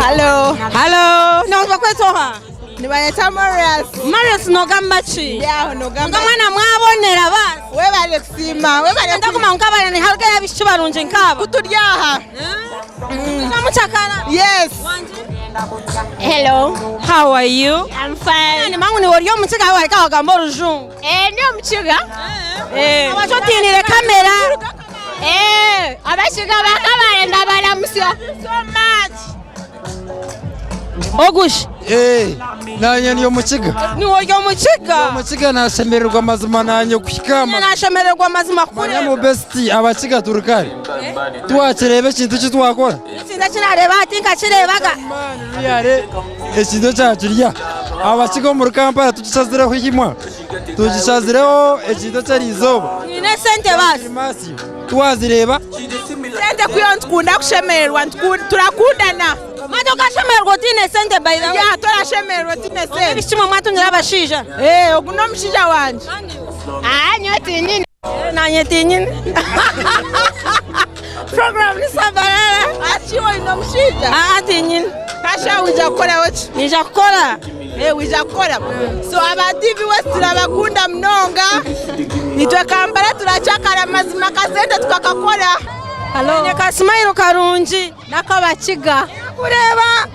Halo. Halo, nibakweta oha? Nibayeta Marius. Marius nogamba ki? Ndi aho nogamba. Nga mwana mwabonera basi. Webale kusiima. Webale Ndaguma nkabara ni haruga y'abishiki barungi nkaba. Kuturi aha. Muchakara. Yes. Hello. How are you? I'm fine. Ni mangu ni ori omukiga wareka wagamba orujungu. Eh, ndi omukiga. Eh. Abachotinire kamera. Eh, abakiga bakabare ndabaramusya. So much. Ogush. Eh, nanye ndi omukiga. Ni ori omukiga. Omukiga nashemererwa amazima nanye kuhika. Nashemererwa amazima kure. Manya mu best abakiga turi kare. Twakireba ekintu eki twakora. Ekintu eki nareeba hati nkakireebaga. Ruyare ekintu ekyakirya. Abakiga omuri Kampala tugishazireho ihimwa. Tugishazireho ekintu eky'erizooba. Nyine esente basi. Twazireba. Sente kuyo nitukunda kushemererwa turakundana. Mate okashemererwa otiine sente by the way. Yeah, turashemererwa otiine sente. Ebishiki mwatungira abashaija. Eh, ogu n'omushaija wangye. Ah, nyowe tinyine. Nanye tinyine. Program ni Sabarara. Achi oine omushaija? Ah, tinyine. Kasha wija kukoraho ki? Nija kukora. Eh, wija kukora. So aba TV West turabakunda munonga. Itwe Kampala turakyakara mazima kasente tukakakora. Hello. Nyine ka smile karungi. Nakabakiga. Kureba.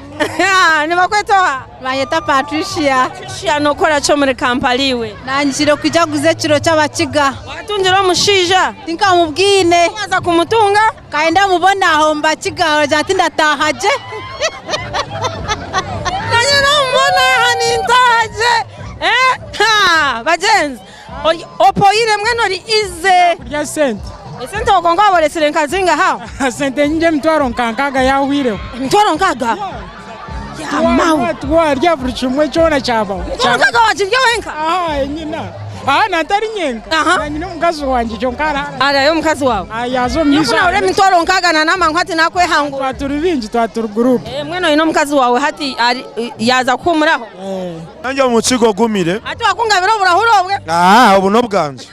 Nibakweta oha? Banyeta Patricia. Patricia nokora ki omuri Kampala iwe? Nangire kujaguza ekiro ky'abakiga. Watungira omushaija? Tinkamubwine. Waza kumutunga? Kandi ndamubona aho omu bakiga oragira nti ndataha gye. Nanye namubona aha nintaha gye. Eh? Ha, bagyenzi. Opoire mbwenu ori ize. Kurya sente. Esente okwo nka waboresire nka zingaha? Sente nyingi emitwaro nka nkaga yahwireho. Emitwaro nkaga? Yamawe. Twarya buri kimwe kyona kyabaho. Emitwaro nkaga wakirya wenka? Aha, nyina. Aha, nantari nyenka. Nanyine omukazi wangye kyonka arahara. Arayo omukazi wawe? Yaza omu maisho. Nyine emitwaro nkaga na namangu hati nakwehangura. Twaturi bingi, twaturi group. Eh, mbwenu oyine omukazi wawe hati yaza kuhumuraho? Nangye omukiga ogumire. Hati wakungabira oburahuri obwe? Aha, obu n'obwangye.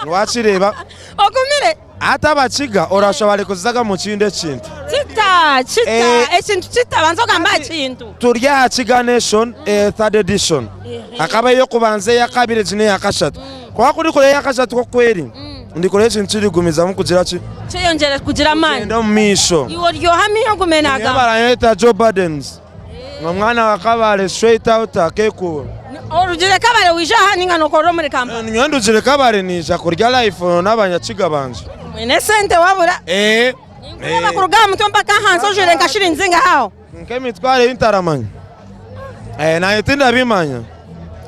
Wakireeba. Ogumire? Hati abakiga orashwa bari kuzizaga omu kindi ekintu. Kita, kita, ekintu kita, banza ogambe aha kintu. Turi aha Kiga Nation third edition. Hakaba ey'okubanza, ey'akabiri, egi n'eyakashatu. Kwonka ku ndikureeba ey'akashatu nk'oku eri, ndikureeba ekintu kirikugumizamu kugira ki? Kyeyongyera kugira amaani. Kugyenda omu maisho. Iwe ori oha amiiho ogume Nyowe naagamba. baranyeta Joe Badens. Omwana wa Kabale straight out Kekubo. Orugire Kabale waija aha ninga nokorera omuri Kampala? Nyowe ndugire Kabale naija kurya life n'abanyakiga bangye. Mwine esente wabura. Eh. Ninkureeba kuruga aha mutwe mpaka ahansi ojwaire nka shiringi zingaha aho? Nk'emitwaro ei ntaramanya. Eh, naanye tindabimanya.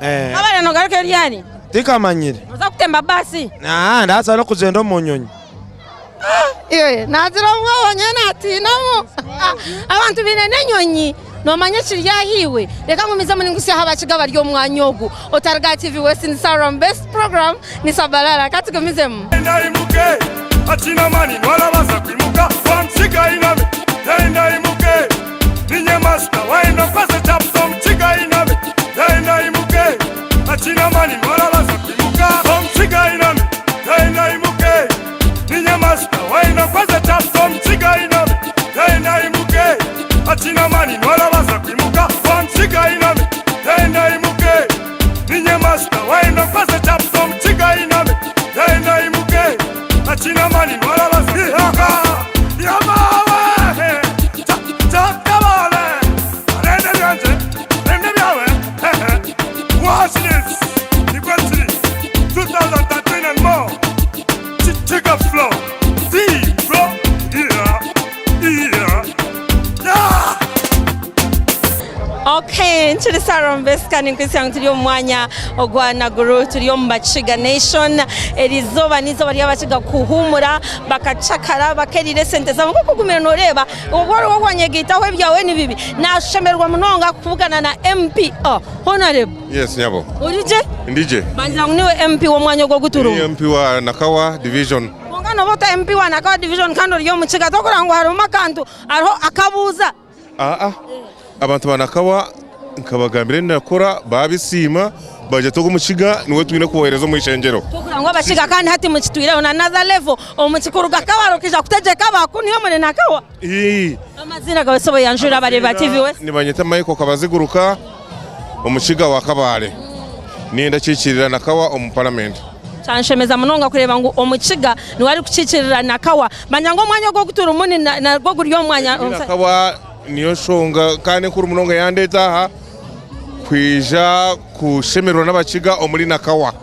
Eh. Kabale nogarukayo ryari? Tinkamanyire. Noza kutemba baasi? Aa, ndabaasa n'okugyenda omu nyonyi. Iwe naagira obwoba nyowe naatiinamu. Abantu baine n'enyonyi noomanya ekiri aha iwe. Reka ngumizemu ninkutsya aha Abakiga bari omu mwanya ogu. Otaruga aha TV West ni Saram Best Program ni Sabalala. Ka tugumizemu. Okay, nkiri Sarah Mbesika ninkwitsya ngu turi omu mwanya ogwa Naguru turi omu Bakiga Nation. Eri izooba n'eizooba ry'Abakiga kuhuumura bakacakara bakerira esente zaabo nk'oku ogumire nooreeba obwo oriho wanyegaitaho ebyawe ni bibi. Naashemererwa munonga kuvugana na MP oh, Honorable. Yes, nyabo. Ori gye? Ndi gye. Bangira ngu niiwe MP w'omwanya ogu ogu turimu. Ndi MP wa Nakawa Division. Kwonka nooba ota MP wa Nakawa Division kandi ori Omukiga tokureba ngu harimu akantu hariho akabuuza. Aa, abantu ba Nakawa nkabagambira ebi ndakora baabisiima Bagira ati ogu omukiga niwe twine kwohereza omu ishengyero. Tokugira ngu abakiga kandi hati mukitwireho na another level omu kikuruga Kabale okaija kutegyeka abakunu iwe muri Nakawa. Amaziina gawe sebo yanjura abareebi ba TV West. Nibanyeta Michael Kabaziguruka omukiga wa Kabale. Niinyenda kiikirira Nakawa omu paramenti. Kyanshemeza munonga kureeba ngu omukiga niwe arikukiikirira Nakawa. Manya ngu omwanya ogu ogu turimu nagwo guri omwanya. Nakawa niyo nshonga kandi enkuru munonga eyandeeta aha kwija kushemererwa n'abakiga omuri Nakawa.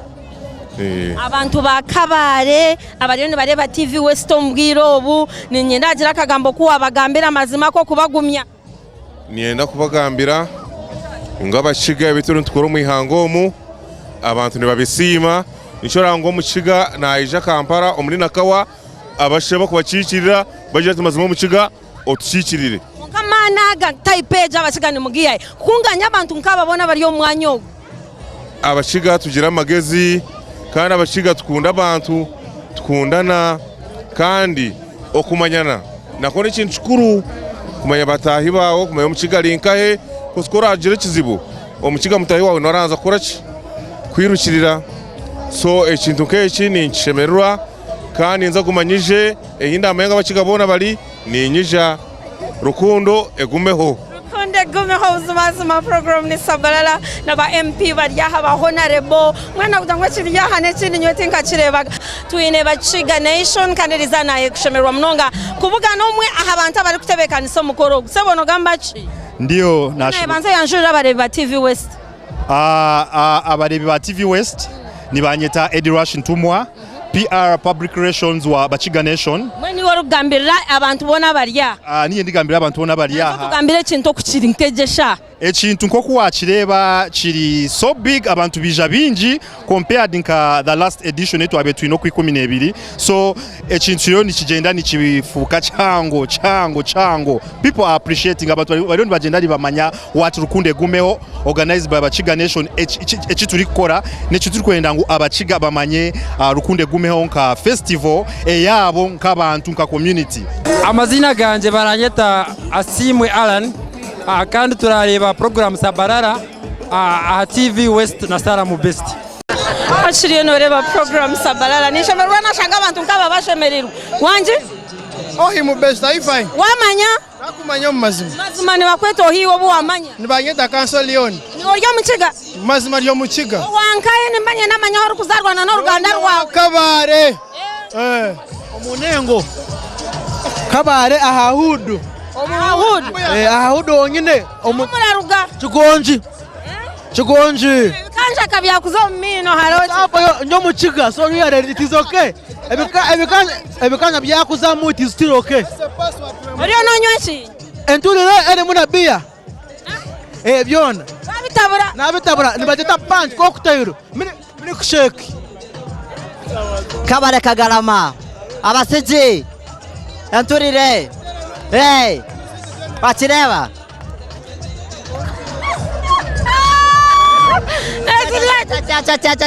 Abantu ba Kabale abariyo nibareeba TV West omu bwire obu, niinyenda hagire akagambo aku waabagambira amazima ak'okubagumya. Niinyenda kubagambira ngu abakiga ebi turiyo nitukora omu ihanga omu, abantu nibabisiima. Nikyo oraba ngu omukiga naija Kampala omuri Nakawa, abashaija bakubakiikirira bagira bati mazima omukiga otukiikirire. Kwonka amaani aga type egi abakiga nimugiiha hi kukunganya abantu nk'aba boona abari omu mwanya ogu? Abakiga tugira amagezi kandi abakiga tukunda abantu, tukundana kandi okumanyana nakwo n'ekintu kikuru kumanya bataahi baawe, kumanya omukiga ari nkahe coz ku oraagira ekizibu omukiga mutaahi waawe niwe arabanza kukora ki? Kwirukirira. So ekintu nk'eki ninkishemererwa kandi ninza kuguma nyije ei ndamanya ngu abakiga boona bari niinyija. Rukundo egumeho. Rukundo egumeho buzimazima program ni Sabalala na ba MP bari aha ba Honarebo mbwenu nakugira ngu ekiri aha n'ekindi nyowe tinkakireebaga. Twine Bakiga Nation kandi eriizooba nayekushemererwa munonga kubugana omwe aha bantu abarikutebeekanisa omukoro ogu. Sebo nogamba ki? Ndiyo Naye banza oyanjurire abareebi ba TV West. Abareebi ba TV West nibanyeta Eddie Rush Ntumwa, PR Public Relations wa Bakiga Nation. Mbwenu iwe orikugambirira abantu boona abari aha. Niinye ndigambirira abantu boona abari Banza aha. otugambire ekintu oku kiri nk'egyesha. Ekintu nk'oku wakireeba kiri so big abantu baija baingi compared nka the last edition ei twabaire twine okwa 12 so ekintu kiriyo nikigyenda nikifuuka kihango kihango kihango people are appreciating abantu bariyo nibagyenda nibamanya what Rukundo Egumeho organized by Abakiga Nation eki turikukora n'eki turikwenda ngu Abakiga bamanye Rukundo Egumeho nka festival eyaabo nk'abantu nka community. Amaziina gangye baranyeta Asiimwe Allan kandi turareeba puroguraamu Sabarara aha TV West na Sarah Mubest. Okiriyo noreeba puroguraamu Sabarara ninshemererwa nashanga abantu nk'aba bashemereirwe. Wangi? Ohi Mubest, are you fine? Wamanya? Nakumanya omu mazima. Mazima nibakweta ohi iwe obu wamanya? Nibanyeta Kanso Leon. Ori omukiga? Mazima ndi omukiga. Owankahe nimba nyenda manya ahu orikuzarwa na n'oruganda rwawe. Kabare. Omu nengo. Kabare aha huudu. Aha huudu? Aha huudu honyine. Ahu muraruga? Kigongi. Kigongi. Ebikanja ka byakuza omu maino hariho ki? Ndi omukiga so really it is okay. Ebikanja byakuzamu it is still okay. Oriyo nonywa ki? Enturire erimu na biya. Eh, byona. Wabitabura? Nabitabura nibagyeta punch cocktail milkshake. Kabare Kagarama, Abasigi, Enturire, hey, wakireeba?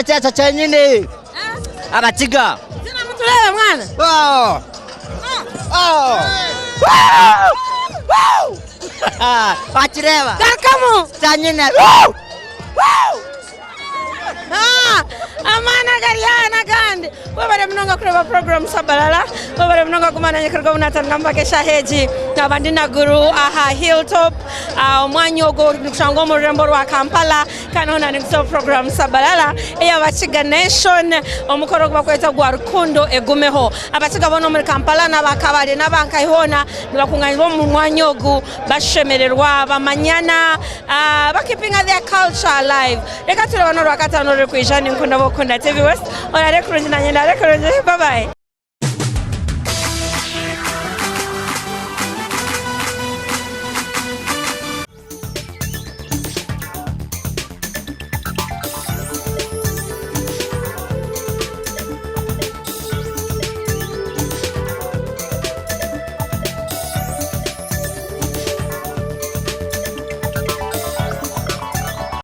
Ekyo kyenyini Abakiga. Tureebe mwana. Oh. Oh. Wakireeba? Garukamu. Kyanyine. Amaani agari aha n'agandi. Webare munonga kureeba puroguraamu Sabalala. Webare munonga kuguma nanye kuruga obu naatandika mpaka eshaaha egi. Naaba ndi Naguru aha Hilltop. Omwanya ogwo nigushangwa omu rurembo rwa Kampala. Kandi hoona ninkuzaho puroguraamu Sabalala ey'Abakiga Nation. Omukoro ogu barikweta ogwa Rukundo Egumeho. Abakiga boona omuri Kampala n'aba Kabale n'aba nkahi hoona nibakungaanibwa omu mwanya ogu bashemererwa, bamanyana, bakeepinga their culture alive. Reka tureebane Orwakataano orurikwija. Ninkunda ab'okukunda TV West. Oraare kurungi naanye ndaare kurungi. Bye bye.